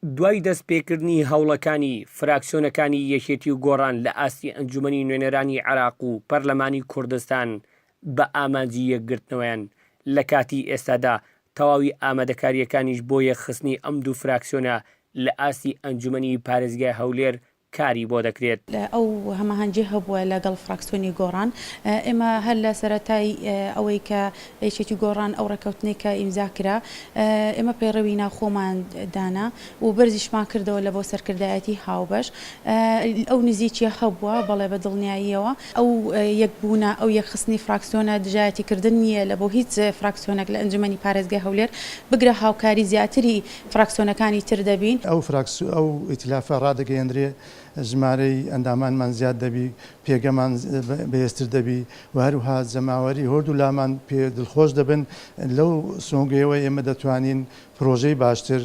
دوای دەستپێکردنی هەوڵەکانی فراکسیۆنەکانی یەکێتی و گۆڕان لە ئاستی ئەنجومەنی نوێنەرانی عێراق و پەرلەمانی کوردستان بە ئامانجی یەکگرتنەوەیان، لە کاتی ئێستادا تەواوی ئامادەکارییەکانیش بۆ یەکخستنی ئەم دوو فراکسیۆنە لە ئاستی ئەنجومەنی پارێزگای هەولێر کاری بۆ دەکرێت. ئەو هەماهەنگیە هەبووە لەگەڵ فراکسیۆنی گۆڕان، ئێمە هەر لە سەرەتای ئەوەی کە یەکێتی گۆڕان ئەو ڕێککەوتنەی کە ئیمزا کرا، ئێمە پەیڕەوی ناوخۆمان دانا و بەرزیشمان کردەوە لە بۆ سەرکردایەتی هاوبەش. ئەو نزیکیە هەبووە، بەڵێ بە دڵنیاییەوە. ئەو یەکبوونە، ئەو یەکخستنی فراکسیۆنە دژایەتیکردن نییە لە بۆ هیچ فراکسیۆنێک لە ئەنجومەنی پارێزگای هەولێر، بگرە هاوکاری زیاتری فراکسیۆنەکانی تر دەبین. ئەو فراکسیۆ ئەو ئیتلافە ڕادەگەیەندرێ، ژمارەی ئەندامانمان زیاد دەبی، پێگەمان بەهێزتر دەبی و هەروها جەماوەری هۆردوو لامان پێ دڵخۆش دەبن، لەو سۆنگەیەوە ئێمە دەتوانین پرۆژەی باشتر،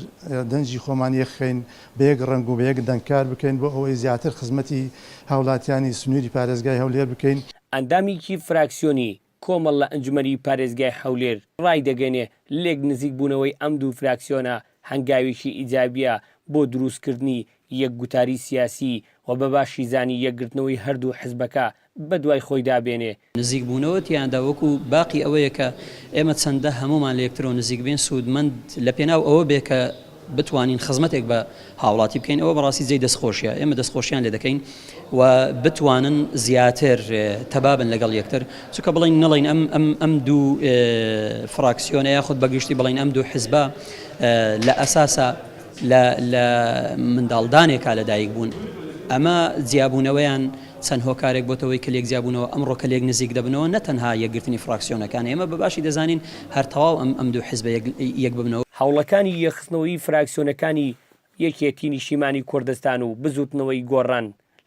دەنگی خۆمان یەکخەین، بە یەک ڕەنگ و بە یەک دەنگ کار بکەین بۆ ئەوەی زیاتر خزمەتی هاوڵاتیانی سنووری پارێزگای هەولێر بکەین. ئەندامیکی فراکسیۆنی کۆمەڵ لە ئەنجومەنی پارێزگای هەولێر ڕایدەگەینێ، لێک نزیکبوونەوەی ئەم دوو فراکسیۆنە هەنگاوێکی ئیجابییە بۆ دروستکردنی یەک گوتاری سیاسی و بە باشی زانی یەکگرتنەوەی هەردوو حزبەکە بەدوای خۆیدا بێنێ. نزیک بوونەوە تیاندا وەکو باقی ئەوەیە کە ئێمە چەندە هەموومان لە یەکترەوە نزیک بین سوودمەند لە پێناو ئەوە بێ کە بتوانین خزمەتێک بە هاوڵاتی بکەین ئەوە بەڕاستی جێی دەستخۆشیە ئێمە دەستخۆشیان لێ دەکەین و بتوانن زیاتر تەبابن لەگەڵ یەکتر چونکە بڵین نەڵین ئەم ئەم ئەم دوو فراکسیۆنە یاخود بەگشتی بڵین ئەم دوو حزبە لە ئەساسا لە لە منداڵدانێکا لەدایک بوون ئەمە جیابوونەوەیان چەند هۆکارێک بۆتە هۆی کە لێک جیابوونەوە، ئەمڕۆ کە لێک نزیک دەبنەوە نە تەنها یەکگرتنی فراکسیۆنەکان، ئێمە بە باشی دەزانین هەر تەواو ئەم ئەم دوو حزبە یەک یەک ببنەوە. هەوڵەکانی یەکخستنەوەی فراکسیۆنەکانی یەکێتی نیشتیمانی کوردستان و بزوتنەوەی گۆڕان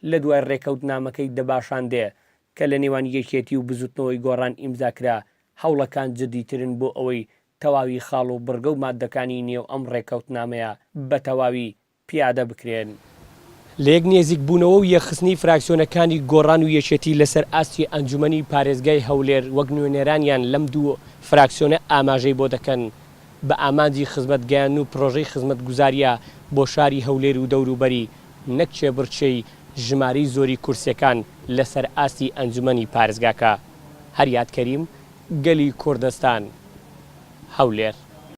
لە دوای رێکەوتنامەکەی دەباشان دێ کە لە نێوان یەکێتی و بزوتنەوەی گۆڕان ئیمزا کرا، هەوڵەکان جدیترن بۆ ئەوەی تەواوی خاڵ و بڕگە و ماددەکانی نێو ئەم رێکەوتنامەیە بە تەواوی پیادە بکرێن. لەیەک نێزیکبوونەوە و یەکخستنی فراکسیۆنەکانی گۆڕان و یەکێتی لەسەر ئاستی ئەنجومەنی پارێزگای هەولێر وەک نوێنەرانیان لەم دوو فراکسیۆنە ئاماژەی بۆ دەکەن بە ئامانجی خزمەت گەیاندن و پرۆژەی خزمەتگوزارییە بۆ شاری هەولێر و دەوروبەری نەک کێبڕکێی ژمارەی زۆری کورسیەکان لەسەر ئاستی ئەنجومەنی پارێزگاکە. هەریاد کەریم، گەلی کوردستان، هەولێر.